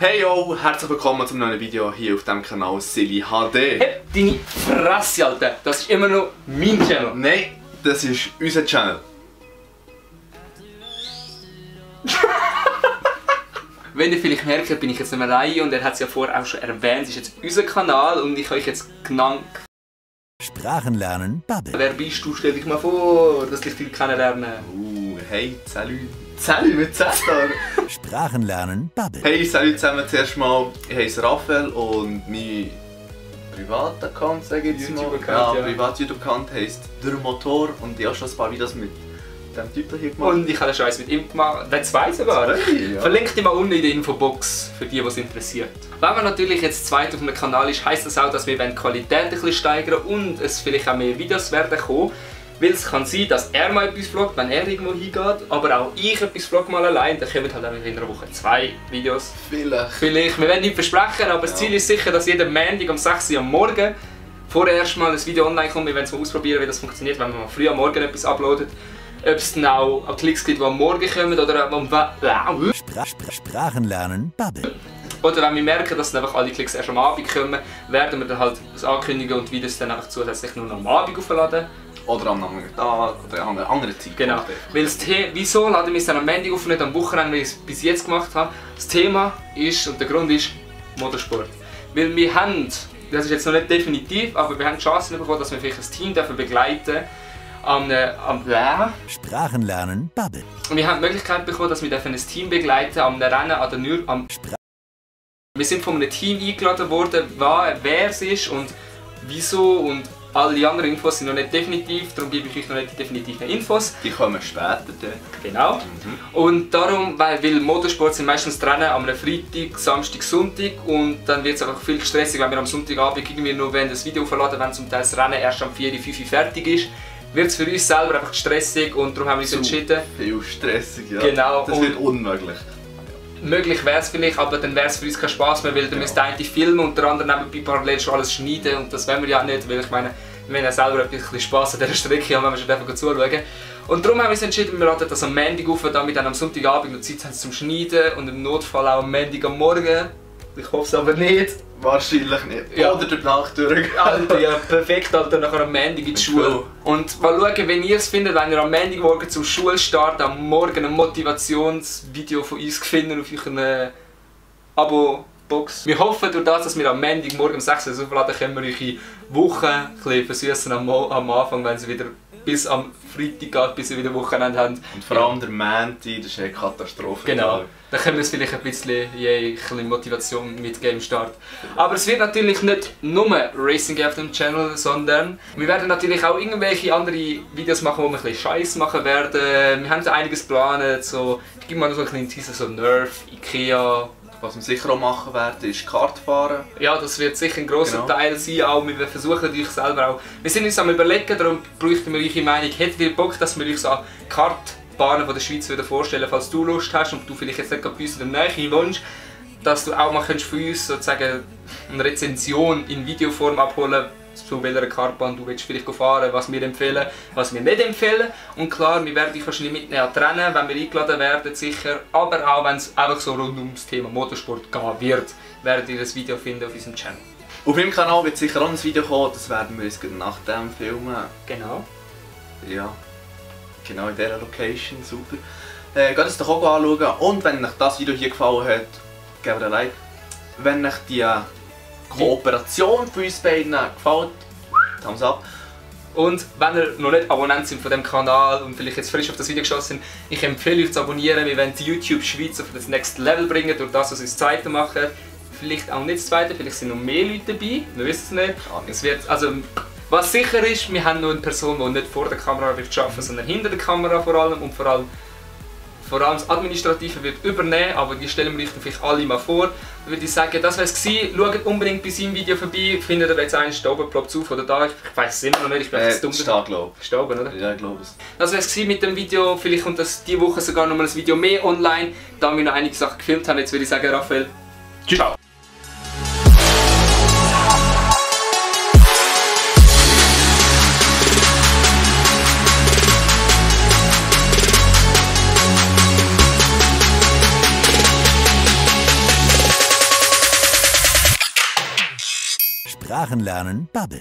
Hey yo, herzlich willkommen zum neuen Video hier auf dem Kanal Silly HD. Hey, deine Fresse, Alter! Das ist immer noch mein Channel. Nein, das ist unser Channel. Wenn ihr vielleicht merkt, bin ich jetzt nicht mehr alleine und er hat es ja vorher auch schon erwähnt, es ist jetzt unser Kanal und ich habe euch jetzt genannt. Sprachenlernen Bubble. Wer bist du? Stell dich mal vor, dass dich viele kennenlernen. Hey, salut. Salut mit Z. Sprachenlernen Bubble. Hey, salut zusammen. Zuerst mal, ich heiße Raphael und mein Privataccount, sage ich jetzt mal. YouTube-Account, ja. Privat-YouTube-Account heisst Der Motor und ich habe schon ein paar Videos mit dem Typen hier gemacht. Und ich habe den Scheiß mit ihm gemacht, wenn zwei sogar. Ja. Verlinkt ihn mal unten in der Infobox, für die, die es interessiert. Wenn man natürlich jetzt zweit auf einem Kanal ist, heisst das auch, dass wir die Qualität ein bisschen steigern und es vielleicht auch mehr Videos werden kommen. Weil es kann sein, dass er mal etwas vloggt, wenn er irgendwo hingeht, aber auch ich etwas vlogge mal allein, dann kommen halt auch in einer Woche 2 Videos. Vielleicht. Wir werden nicht versprechen, aber das Ziel ist sicher, dass jeden Montag um 6 Uhr am Morgen vorerst mal ein Video online kommt. Wir werden es mal ausprobieren, wie das funktioniert, wenn man mal früh am Morgen etwas uploadet. Ob es dann auch Klicks gibt, die am Morgen kommen oder am Sprachenlernen Bubble. Oder wenn wir merken, dass dann einfach alle Klicks erst am Abend kommen, werden wir dann halt das ankündigen und Videos dann einfach zusätzlich nur noch am Abend aufladen. Oder am anderen Tag oder an einer anderen Zeit. Genau. Weil wieso laden wir es dann am Montag auf, nicht am Wochenende, wie ich es bis jetzt gemacht habe? Das Thema ist, und der Grund ist, Motorsport. Weil wir haben, das ist jetzt noch nicht definitiv, aber wir haben die Chance bekommen, dass wir vielleicht ein Team begleiten am Sprachenlernen Bubble. Und wir haben die Möglichkeit bekommen, dass wir ein Team begleiten am Rennen an der Wir sind von einem Team eingeladen worden, wer es ist und wieso und alle anderen Infos sind noch nicht definitiv, darum gebe ich euch noch nicht die definitiven Infos. Die kommen später dann. Genau. Und darum, weil Motorsport sind meistens Rennen am Freitag, Samstag, Sonntag und dann wird es einfach viel stressig, wenn wir am Sonntagabend irgendwie nur das Video verladen, wenn zum Teil das Rennen erst am 4, 5 Uhr fertig ist. Wird es für uns selber einfach stressig und darum haben wir uns entschieden. Viel stressig, ja. Genau. Das wird unmöglich. Möglich wäre es vielleicht, aber dann wäre es für uns kein Spaß mehr, weil dann müsste eine filmen und der andere nebenbei parallel schon alles schneiden und das wollen wir ja nicht, weil ich meine, wir haben ja selber ein bisschen Spaß an dieser Strecke und wenn wir schon einfach zuschauen. Und darum haben wir uns entschieden, wir laden das am Montag auf, damit dann am Sonntagabend noch Zeit haben zum Schneiden und im Notfall auch am Montag am Morgen. Ich hoffe es aber nicht. Wahrscheinlich nicht. Ja. Oder durch die Nacht durch. Alter, ja perfekt, Alter, nachher am Montag in die Schule. Und mal schauen, wenn ihr es findet, wenn ihr am Montagmorgen zum Schulstart am Morgen ein Motivationsvideo von uns findet auf eurer Abo-Box. Wir hoffen durch das, dass wir am Montagmorgen um 6 Uhr aufladen, können wir eure Woche ein bisschen versüßen am Anfang, wenn sie wieder bis am Freitag geht, bis wir wieder Wochenende haben. Und vor allem der Montag, das ist eine Katastrophe. Genau. Dann können wir uns vielleicht ein bisschen Motivation mitgeben im Start. Aber es wird natürlich nicht nur Racing auf dem Channel, sondern wir werden natürlich auch irgendwelche andere Videos machen, wo wir ein bisschen Scheiß machen werden. Wir haben so einiges geplant, so, ich gebe mal so einen kleinen Teaser, so Nerf, Ikea. Was wir sicher auch machen werden, ist Kartfahren. Ja, das wird sicher ein grosser Teil sein. Auch wir versuchen natürlich selber auch. Wir sind uns am Überlegen, darum bräuchten wir eure Meinung. Hättet ihr Bock, dass wir euch so Kartbahnen von der Schweiz vorstellen, falls du Lust hast und du vielleicht jetzt nicht bei uns in der Nähe wohnst, dass du auch mal von uns sozusagen eine Rezension in Videoform abholen zu welcher Kartbahn du willst vielleicht fahren, was wir empfehlen, was wir nicht empfehlen. Und klar, wir werden dich wahrscheinlich mitnehmen an die Rennen, wenn wir eingeladen werden, sicher. Aber auch wenn es einfach so rund ums Thema Motorsport gehen wird, werdet ihr das Video finden auf unserem Channel. Auf meinem Kanal wird sicher auch ein Video kommen, das werden wir uns nach dem filmen. Genau. Ja, genau in dieser Location, super. Geht es doch auch anschauen und wenn euch das Video hier gefallen hat, gebt ein Like. Wenn euch die Kooperation von uns beiden gefällt, Thumbs up. Und wenn ihr noch nicht Abonnent sind von diesem Kanal und vielleicht jetzt frisch auf das Video geschossen sind, ich empfehle euch zu abonnieren. Wir wollen die YouTube Schweiz auf das Next Level bringen, durch das, was wir das zweite machen. Vielleicht auch nicht das zweite, vielleicht sind noch mehr Leute dabei, wir wissen es nicht. Es wird, also, was sicher ist, wir haben noch eine Person, die nicht vor der Kamera wird arbeiten, sondern hinter der Kamera vor allem und vor allem das Administrative wird übernehmen, aber die stellen wir euch vielleicht alle mal vor. Dann würde ich sagen, das war es gewesen. Schaut unbedingt bei seinem Video vorbei. Findet ihr jetzt eins da oben, ploppt auf oder da? Ich weiß es immer noch nicht, ich bin einfach dumm. Steht, glaube ich. Steht oben, oder? Ja, ich glaube es. Das war es mit dem Video. Vielleicht kommt das diese Woche sogar noch mal ein Video mehr online, da wir noch einige Sachen gefilmt haben. Jetzt würde ich sagen, Raphael, ciao. Sprachenlernen Bubble.